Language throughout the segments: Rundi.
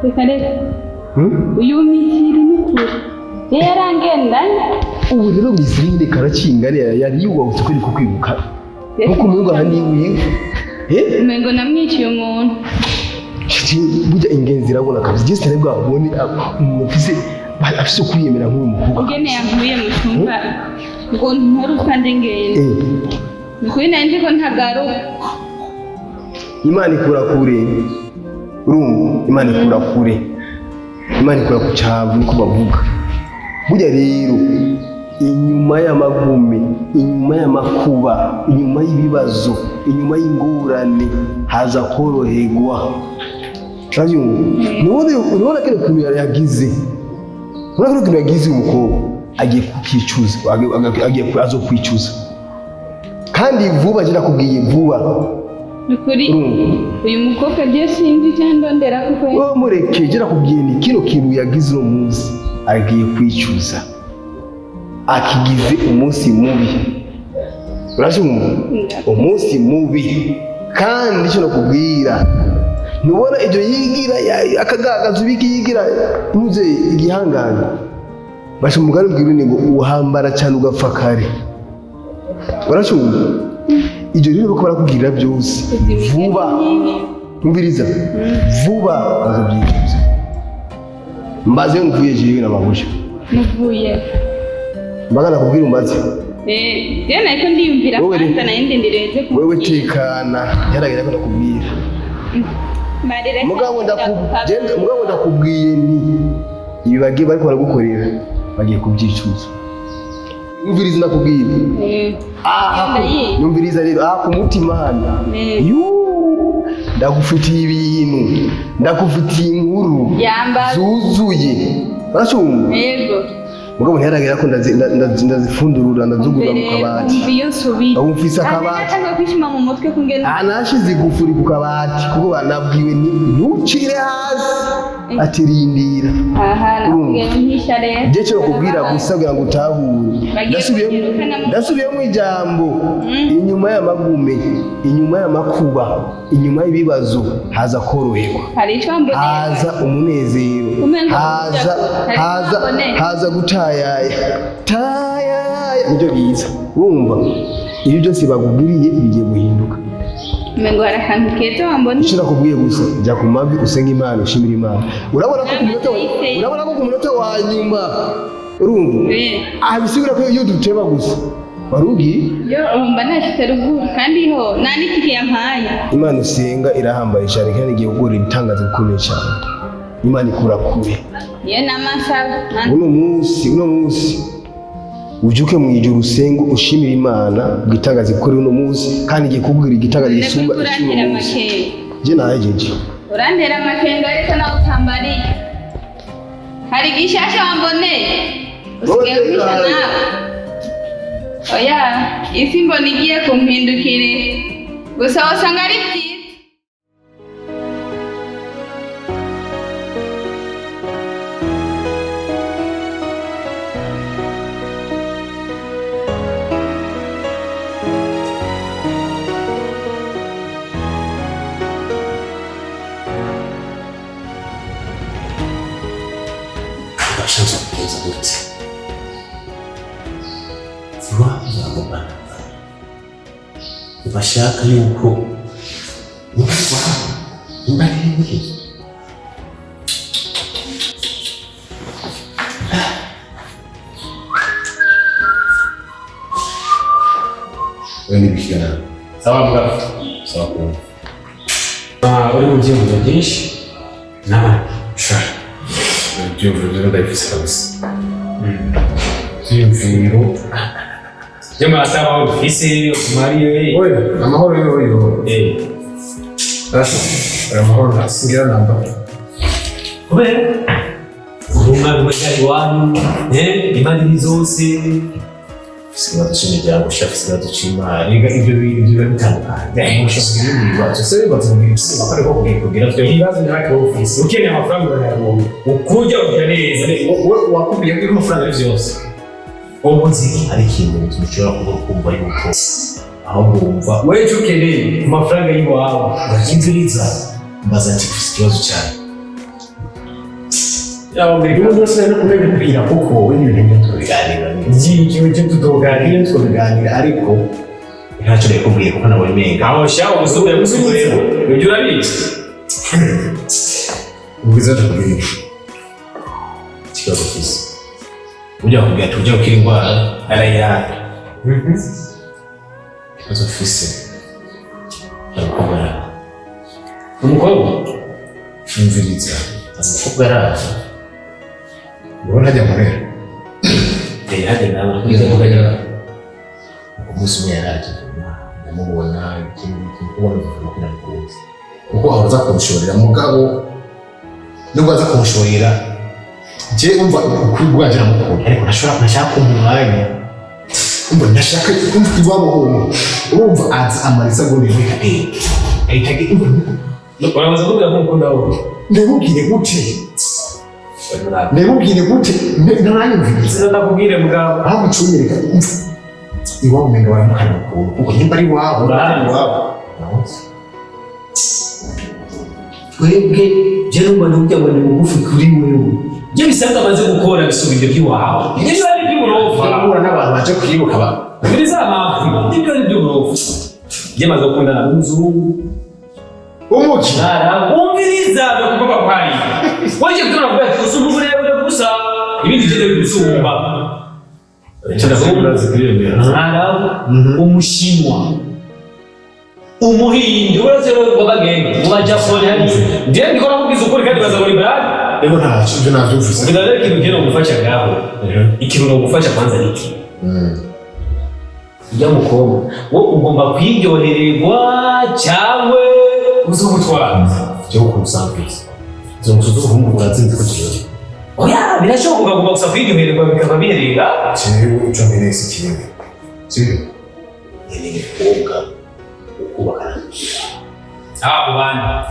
Reka reka. Uyu Misiri n'ukuri yarangendanye. Ubu rero Misiri nyine karakinga yari yubahutse kweri kukwibuka nkuko umungu aha niwiwe. Umengo namwiciye umuntu. Burya ingenzi irabona kabisa. Je sinari bwabone umuntu afise ukwiyemera nk'uyu mukobwa. Ingene yankuye mu cyumba ngo ntore utwanjye ngende. Ni ukuri nari nzi ko ntagaruka. Imana ikura kure, urumva? Imana ikura kure, Imana ikura ku cyavu, niko bavuga. Burya rero inyuma y'amagume, inyuma y'amakuba, inyuma y'ibibazo, inyuma y'ingorane haza koroherwa. Urabyumva? Nubona kino kintu yagize, urabona kino kintu yagize uyu mukobwa agiye kukicuza, agiye azokwicuza kandi vuba. Je nakubwiye vuba. Ni ukuri. Urumva? Uyu mukobwa byo sinzi icyo ndondera kuko Wowe mureke, je nakubwiye ni kino kintu yagize uno munsi agiye kwicuza, akigize umunsi mubi. Urabyumva? Umunsi mubi. Kandi icyo nakubwira, ntubona ibyo yigira akagagaza ubiki yigira ntuze igihangange basha umugani ubwira ni ngo uhambara cyane ugapfa kare. Uracyumva? Ibyo rero uko barakubwira byose vuba, umviriza vuba bazabyicuza. Mbaze iyo mvuye jewe n'amahusha. Muvuye. Mbaga nakubwira umbaze. Je nariko ndiyumvira. Wewe kwanza nari ndindireze. Wewe tekana, yaragera ko nakubwira. Marire. Mugabo ndakubwiye ni ibi bagiye bariko baragukorera bagiye kubyicuza. Umviriza ndakubwira. Aha. Ndayizi. Numviriza rero aha ku mutima hano. Yuu, ndagufitiye ibintu, ndagufitiye inkuru Yamba. zuzuye. Uracumva? Yego. Mugabo ntiharagera ko ndazifundurura, ndazugurura mu kabati. Umva iyo nsubira. Ubu mfise akabati. Natanguye kwishima mu mutwe kungena. Ah, nashize igufuri ku kabati kuko banabwiwe ni ntucire hasi, ati rindira. Aha nakubwiye mpisha rero. Je cyo kubwira gusa kugira ngo utahure. Bagiye kunyirukana mu- Ndasubiyemo ijambo: inyuma y'amagume, inyuma y'amakuba, inyuma y'ibibazo haza koroherwa. Hari icyo mboneye. Haza umunezero. Umengo Haza hari icyo haza mboneye. haza gutayaya tayaya, nibyo biza. Urumva ibi byose bakubwiriye bigiye guhinduka. Umengo hari akantu keza wamboneye. Icyo nakubwiye gusa, jya ku mavi usenge Imana, ushimire Imana. Urabona ko ku munota wa nyuma, urumva, aha bisigura ko iyo duteba gusa wari ugiye. Yo mba nashitse ruguru kandi ho nta n'itike yampaye. Imana usenga irahambaye cyane kandi igiye gukora ibitangaza bikomeye cyane. Imana ikura kure. Niyo nama nsaba. Uno munsi ubyuke mu ijoro usenge ushimire Imana igitangaza ikora uno munsi, kandi igiye kukubwira igitangaza gisumba None icy'uno urantera munsi. amakenga. Je nahejeje. Urantera amakenga ariko nawe utambariye. Hari igishasha wamboneye. Usigaye Wowe umpisha tekana. nawe. Oya, isi mbona igiye kumpindukira. Gusa wasanga ari byiza. Bashatse kugenza gute vuba nzagumana, ntibashaka yuko umva imbarenge. Wewe ni Sawa mugabo. Sawa kumva. Ah, uri mu byiyumviro byinshi n'abandi. Sha. Ibyiyumviro byo ndabifise kabisa. Ibyiyumviro. Nyamara ata mahoro ufise umariye. Oya, amahoro yo yo. Asa, amahoro ntasigira namba. Kubera uri umwana umwe iwanyu, imari zose. Ufise ikibazo cy'imiryango, ushaka ikibazo cy'imari. Erega ibyo bintu biba bitandukanye. Ushobora kugira ibindi bibazo. Se bibazo kugira ibisubizo ko ariko kugira kugira byo. Ibibazo ntacyo ufise. Ukeneye amafaranga urayaronka. Ukurya urya neza. Wowe wakubwiye ko amafaranga ari byose. Ubu nzi hari ikintu mu buzima ushobora kuba ukumva yuko aho wumva Wewe icyo ukeneye ku mafaranga y'iwawe. urabyumviriza, mbaza ati ufise ikibazo cyane. Ubundi wese no kubibwira kuko we n'ibintu byo tubiganira. Byinshi tutoganira. Ibyo tubiganira ariko ntacyo nakubwiye kuko nawe menga. Aho sha umusore yamusubiye. Ibyo urabizi. Ubwiza tukubwira. Ikibazo kisi. Ujya kubwira ati ujya gukira indwara arayirata. Ikibazo ufise. Umukobwa araha. Umukobwa? Umviriza. Umukobwa araha. Ubona hajya murera. Hajya nawe urakugira. Umunsi umwe yaraje ndamubona ikindi kubona kuva kunamukunze. Kuko aho aza kumushorera mugabo nubwo aza kumushorera je umva ukuri bwanje namukunda ariko ntashobora ntashaka umwanya umva ntashaka umva iwabo ho urumva aza amariza ngo ni kateye ahita Urabaza kuvuga ko ukunda wowe. Ndamubwire gute ntaranyumviriza Ndakubwire mugabo aho mucunyereka umva iwabo umenga baramukana ukuntu kuko nimba ari iwabo ari iwabo twebwe je numva ndakubwira ngo ni bugufi kuri wewe je bisanga amaze gukora bisubira ibyo by'iwawe ibyo biba ari iby'uburofa guhura n'abantu baje kwibuka ba biriza amafu ibyo ni iby'uburofa je maze gukundana n'umuzungu umuki umviriza ndakuvuga ko hari waje kugira ngo ati usumba uburebure gusa ibindi byo bigusumba Mwarabu, umushinwa, umuhindi, uretse rero bagenda mu bajapani hari ndiye ndikora kubwiza ukuri kandi baza muri brad rero ntacyo ibyo navyumvise ubwo rero ikintu kino gufasha ngaho ikintu no gufasha kwanza niki ujya mukobwa wo ugomba kwiryohererwa cyangwa uzogutwara cyo kusangiza izo musozi ubuhungu buratsinze ko kibazo oya birashoboka ugomba gusa kwiryohererwa bikaba biherera jewe ico nkeneye si kimwe sibyo nkeneye umukobwa ukubakana abo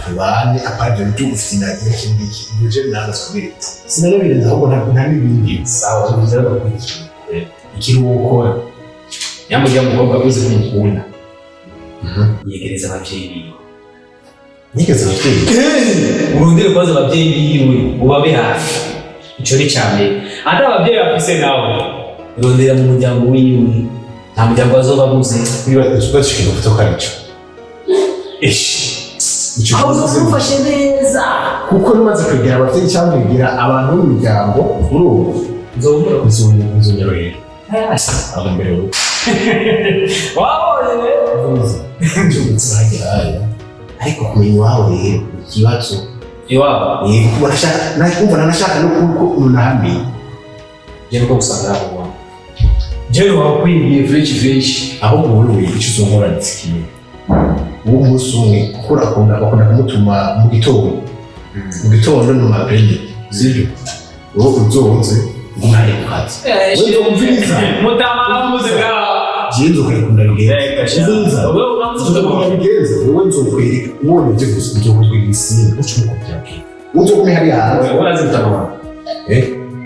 tubane apana ibyo ufite inagira iki ngiki ibyo je nanga subire sinanabirenza ahubwo nta n'ibindi sawa tubiza bakurikiye ikiruhuko nyamujya mukobwa uzi kumukunda yegereza abavyeyi biwe nigeze abavyeyi urondere kwanza abavyeyi biwe ubabe hafi ico ni ca mbere ata abavyeyi bafise nawe urondera mu muryango wiwe nta muryango azoba abuze bashikira kutoka arico aho uzomufashe neza kuko numaze kwegera abavyeyi cyangwa kwegera abantu b'umuryango urumva nzonyorohera aho mbere wowe wabonye ariko kumenya iwawe rero ikibazo iwabo yego kumva nanashaka no kuko umuntu ahamenye je nuko gusanga aho jewe wakwigiye fresh fresh ahubwo wowe icyo uzonkora ni kimwe uwo umunsi umwe kuko bakunda kumutuma mu gitondo no mapende sibyo wowe uzonze umwanya ku kazi wewe mutamana muze bwa jewe nzokwereka ukuntu abigenza wowe nzokwereka ubonye ibyo gusa nzokubwira isinga uca umukobwa uzokume hariya hanze urazi mutamana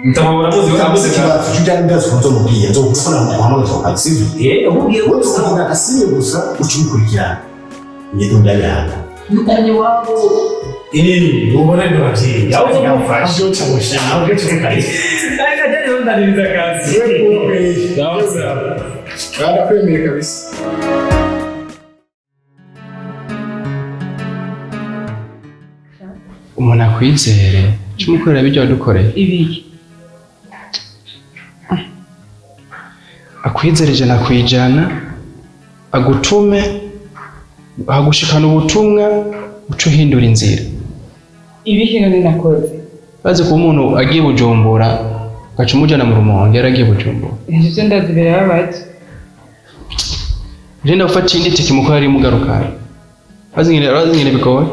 mutamana uramuzi uramuzi ikibazo cy'ujyana ndazi ko nzomubwiye nzokufana muhamagaza ku kazi sibyo umubwiye wowe nzokubwira agasinye gusa uca umukurikirana ngende ndabihana mutanye wabo ubona ni abavyeyi aho uzomufasha aho ariko ajya ndaniriza akazi barakwemeye kabisa umuntu akwizere cumukorera bijya wadukoreye ibiki akwizere 100% agutume agushikana ubutumwa uca uhindura inzira ibiki none nakoze bazi kuba umuntu agiye Bujumbura ugaca umujana mu Rumonge yaragiye Bujumbura ivyo ndazi birababaje ugenda gufata iyindi tike mukora ari mugarukana bazi ngene bigoye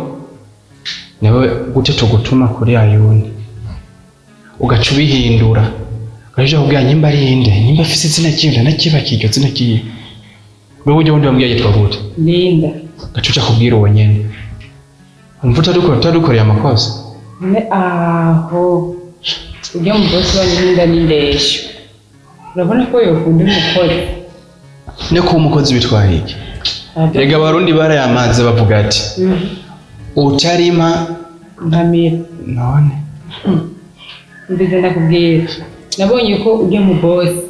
nawe gute tugutuma kuri ayuni ugaca ubihindura ugaca kubwira nyimba ari inde nyimba afise izina ryiwe ndanakibakiye iryo zina ryiwe wewe ujya wundi wambwiye yitwa gute Linda ugaca uja kubwira uwo nyene umva utadukoreye amakosa ne aho ujya mu bosi wanyu Linda n'indesho urabona ko yokunda umukozi ne kuba umukozi bitwaye iki erega abarundi barayamaze bavuga ati utarima nkamira none Mbize ndakubwira, nabonye ko ujya mu bosi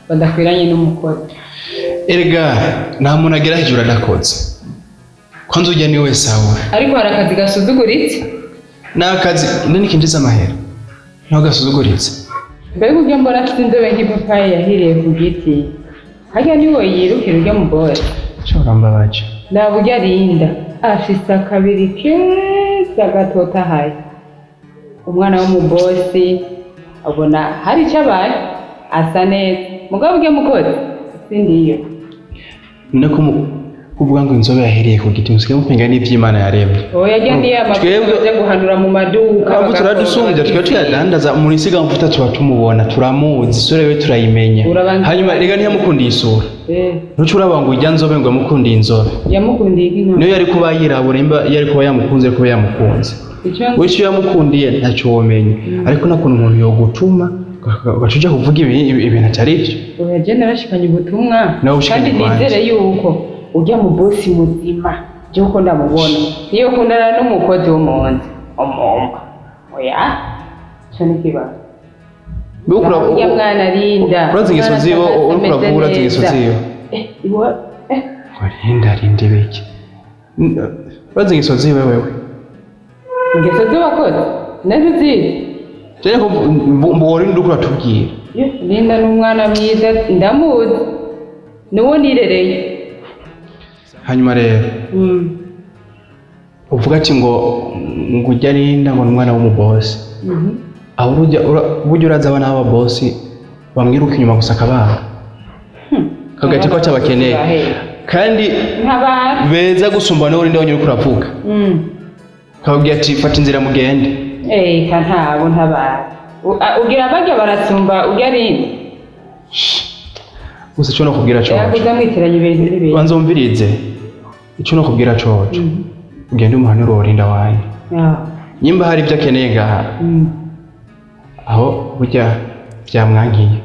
badakwiranye n'umukozi. Erega nta muntu agera hejuru adakoze. Kwanza ujya niwe sawa. Ariko hari akazi gasuzuguritse. N'akazi none kinjiza amahera naho gasuzuguritse. Mbega ujya mbona afite inzobe nk'ipapayi yahiriye ku giti, harya niwe yirukira ujya mu bosi? Nshobora mbabaje. Naba ujya arinda afise akabiri keza gatotahaye, umwana w'umubosi abona hari icyo abaye, asa neza, mugabo ujya mukozi sindiyo. None ko kuvuga ngo inzobe yahiriye ku giti, musigaye mupinga n'ivy'Imana yaremye. Oya, ajya niyo amavuta Twebwe- ajya guhanura mu maduka. Abo turadusumbya, tukaba tuyadandaza umuntu isiga amavuta, tuba tumubona, turamuzi, isura yiwe turayimenya. Urabanza- Hanyuma rega ntiyamukundiye isura. Ntuce uraba ngo ujya nzobe ngo yamukundiye inzobe. Yamukundiye iki none? Niyo yari kuba yirabura, imba yari kuba yamukunze, yari kuba yamukunze. Icyo We icyo yamukundiye ntacyo womenya, ariko nakuntu umuntu yogutuma ugaca uja kuvuga ibintu atari byo. Oya, je narashikanye ubutumwa. Nawe ushikanye kandi kwanjye. nizere yuko ujya mu bosi muzima, je uko ndamubona niyo ukundana n'umukozi wo mu nzu umumba, oya, ico ni ikibazo. Mbega Ujya mwana arinda. Urazi ingeso Umwana ziwe, atagase, uriko uravuga ameze urazi ingeso neza. ziwe. Iwa. Arinda arinda ibiki? Urazi ingeso ziwe wewe? Ingeso z'abakozi nazo zizi. Jene ko mbora indi uriko uratubwira. Yo, Linda ni umwana mwiza, ndamuzi, niwo nirereye. Hanyuma rero uvuga ati ngo ujya arinda ngo ni umwana w'umubosi. Aho burya uraza abana b'ababosi bamwiruka inyuma gusa akabanga. Kagati ko atabakeneye. Kandi Nk'abantu beza gusumba n'uwo rinda wonyine uriko uravuga. Kababwira ati fata inzira mugende. Eka ntabo ntabara. Ugira barya barasumba urya Linda. Gusa icyo nokubwira coco. Yakuza mwitiranya ibintu n'ibintu. Banza wumvirize. Icyo nokubwira coco. Ugende umuhanure uwo rinda wanyu. Nyimba hari ibyo akeneye ngaha. Aho burya byamwankiye.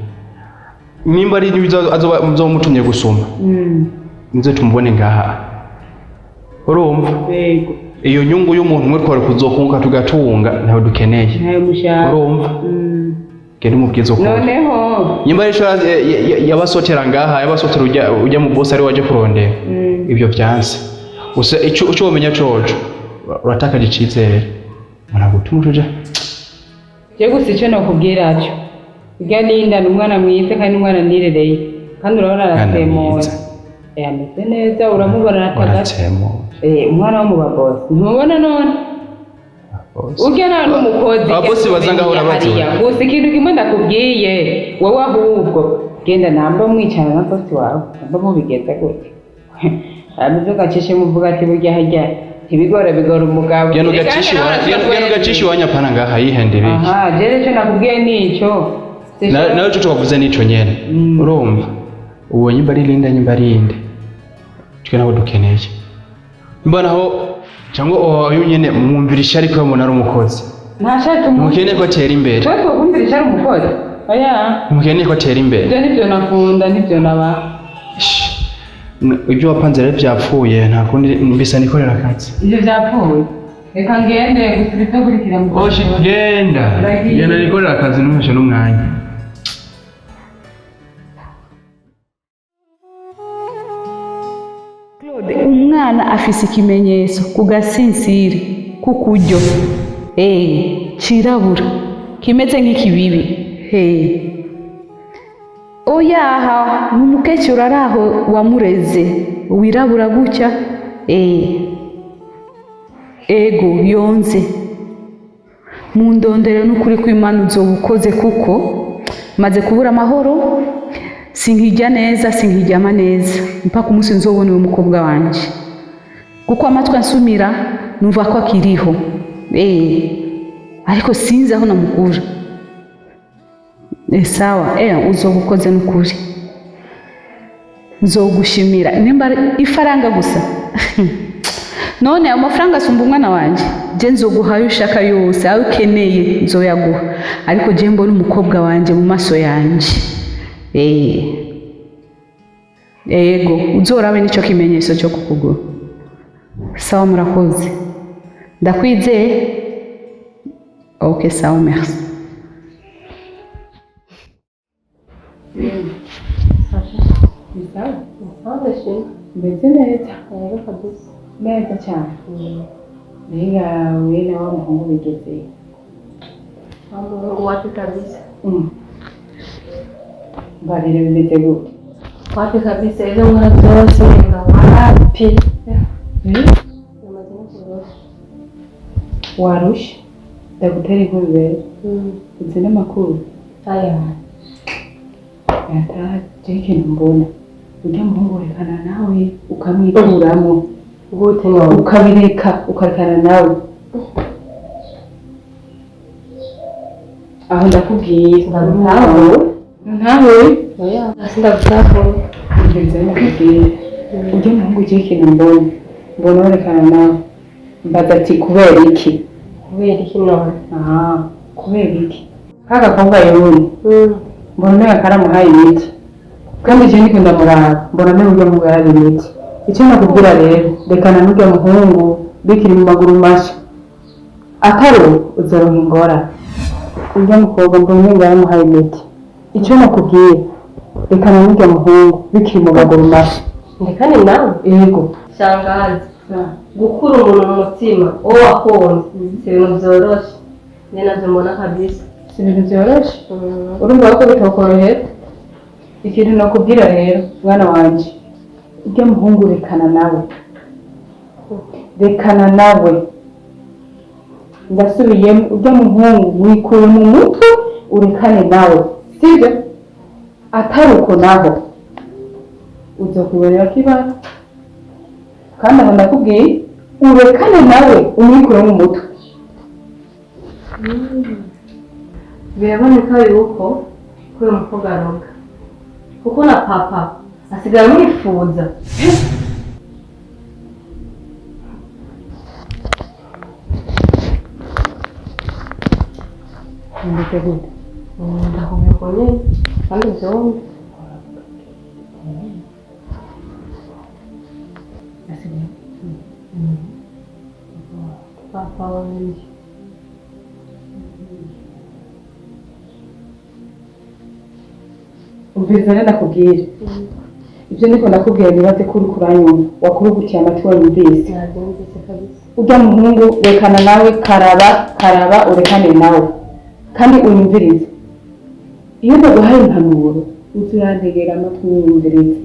Nimba ari ibyo azoba muzomutumye gusuma. Nizo tumubone ngaha. Urumva? Yego. Iyo nyungu y'umuntu umwe twari kuzokunguka tugatunga ntawe dukeneye. Ntayo mushaka. Urumva? Genda umubwize ukuri. Noneho Nyimba ari ico yabasotera ngaha, yabasotera ujya mu boss ari waje kurondera. Ibyo byanse. Gusa ico womenya coco, uratakaje icizere. Muragutuma uja. Je gusa icyo nokubwira cyo, urya Linda ni umwana mwiza kandi umwana nirereye, kandi urabona Mwana arasemura. mwiza. Ameze neza, uramubona aratagata. Uratsemura. Umwana wo mu babosi ntumubona none? Urya nawe n'umukozi. Ababosi baza ngaho urabazi. Hariya gusa ikintu kimwe ndakubwiye wowe, ahubwo genda namba mwicarana na bosi wawe, namba mubigenza gute, ameze ugacishe muvuga ati burya harya ntibigora bigora umugabo. Genda Reka ugacisha nawe iwanyu, urashobora genda ugacisha iwanyu, apana ngaha yihende ibiki. Aha, je rero icyo nakubwiye nico. Nawe ico twavuze nico nyene. Urumva? Uwo nyimba ari Linda, nyimba ari inde. Twe nabo dukeneye. Mbona aho cyangwa uwo nyene mwumvira ishyari ko mubona ari umukozi. Ntashatse. Ntimukeneye ko atera imbere. Twe twokumvira ishyari umukozi? Oya. Ntimukeneye ko atera imbere. Ibyo nibyo nakunda, nibyo naba. Ibyo wapanze rero byapfuye, nta kundi mbisa nikorera akazi. Ibyo byapfuye, reka ngende gusa ibidakurikira mu Oshi genda. Ndagiye. Genda nikorera akazi ntuheshe n'umwanya. Claude, umwana afise ikimenyetso ku gasinsiri k'ukuryo cirabura kimeze nk'ikibibi. Oyaha ni umukecuru ari aho wamureze wirabura gutya. Ego yonze mu ndondero n'ukuri kw'Imana uzoba ukoze, kuko maze kubura amahoro, sinkijya neza, sinkiryama neza mpaka umunsi nzobona uwo mukobwa wanje, kuko amatwi ansumira numva ko akiriho, ariko sinzi aho namukura. Sawa, uzoba ukoze n'ukuri, nzogushimira nimba ari ifaranga gusa. None ayo mafaranga asumba umwana wanje? Je nzoguha ayo ushaka yose, ayo ukeneye nzoyaguha, ariko je mbona umukobwa wanje mu maso yanje. Ego uzorabe nicyo kimenyetso cyo kukugura. Sawa, murakoze, ndakwizeye. Okay, sawa, merci. Ni sawa? Sawa, ndashima. Meze neza. Yego kabisa. Neza cyane. Mbega we na wa muhungu bigeze? Wa muhungu wapi kabisa? Mbarira bimeze gute? Wapi kabisa, ivyo nkora byose nga wapi. Namaze no kurusha. Warusha? Ndagutera inkuru rero. Uzi n'amakuru? Aya. Yataha je ikintu mbona. Urya muhungu urekana nawe ukamwikuramo. Gute none? Ukabireka ukarekana nawe. Aho ndakubwiye. Ndagutahuye. Ntahuye? Oya, sindagutahuye. Umviriza ndakubwiye. Urya muhungu je ikintu mbona. Mbona werekana nawe. Mbaza ati kubera iki? Kubera iki none? Ah, kubera iki? Ka gakobwa yuni. Mbona umenga karamuhaye imiti. Kandi je ndiko ndamuraba, mbona umenga urya muhungu yaraye imiti. Icyo nakubwira rero, rekana n'urya muhungu bikiri mu maguru mashya. Atari uwo uzoronka ingorane. Urya mukobwa mbona umenga yaramuhaye imiti. Icyo nakubwira, rekana n'urya muhungu bikiri mu maguru mashya. Ndekane nawe? Yego. Shangazi. Gukura umuntu mu mutima uwo wakunze si ibintu vyoroshe. Njye navyo mbona kabisa. Si ibintu vyoroshe. Urumva ko bitokorohera. Ikintu nakubwira rero, mwana wanje, urya muhungu rekana nawe. Rekana nawe. Ndasubiyemo, urya muhungu mwikure mu mutwe urekane nawe. Sibyo? Atari uko naho uzokwibonera kibara. Kandi aho ndakubwiye, urekane nawe umwikure mu mutwe. Biraboneka yuko ko uyu mukobwa aroga. Kuko na papa asigaye amwifuza. Bimeze gute? Ndakubwira uko nyene kandi uvyumve. Papa wanje. Umviriza rero ndakubwira. Ibyo ndiko ndakubwira nibaze ko uriko uranyumva. Wakurugutiye amatwi wanyumvise. Navyumvise kabisa. Urya muhungu rekana nawe, karaba karaba urekane nawe. Kandi unyumvirize. Iyo ndaguhaye impanuro, uze urantegera amatwi unyumvirize.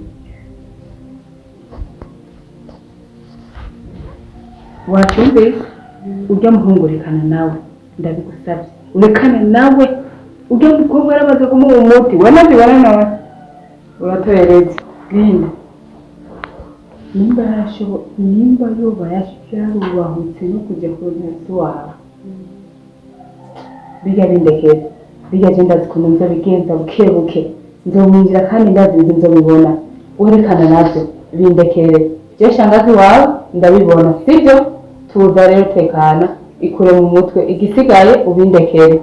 Wacyumvise? Urya muhungu rekana nawe, ndabigusabye. Urekane nawe. Urya mukobwa yaramaze kumuha umuti, we nabibona nawe. Uratoyeretse. Genda. Nimba nimba yoba yarubahutse no kujya ku ntasi wawe. Bijya bindekera. Bijya je ndazi ukuntu nzobigenza buke buke. Nzomwinjira kandi ndazi ibyo nzobibona. Werekana navyo bindekere. Je shangazi wawe ndabibona, sibyo? Tuza rero tekana, ikure mu mutwe, igisigaye ubindekere.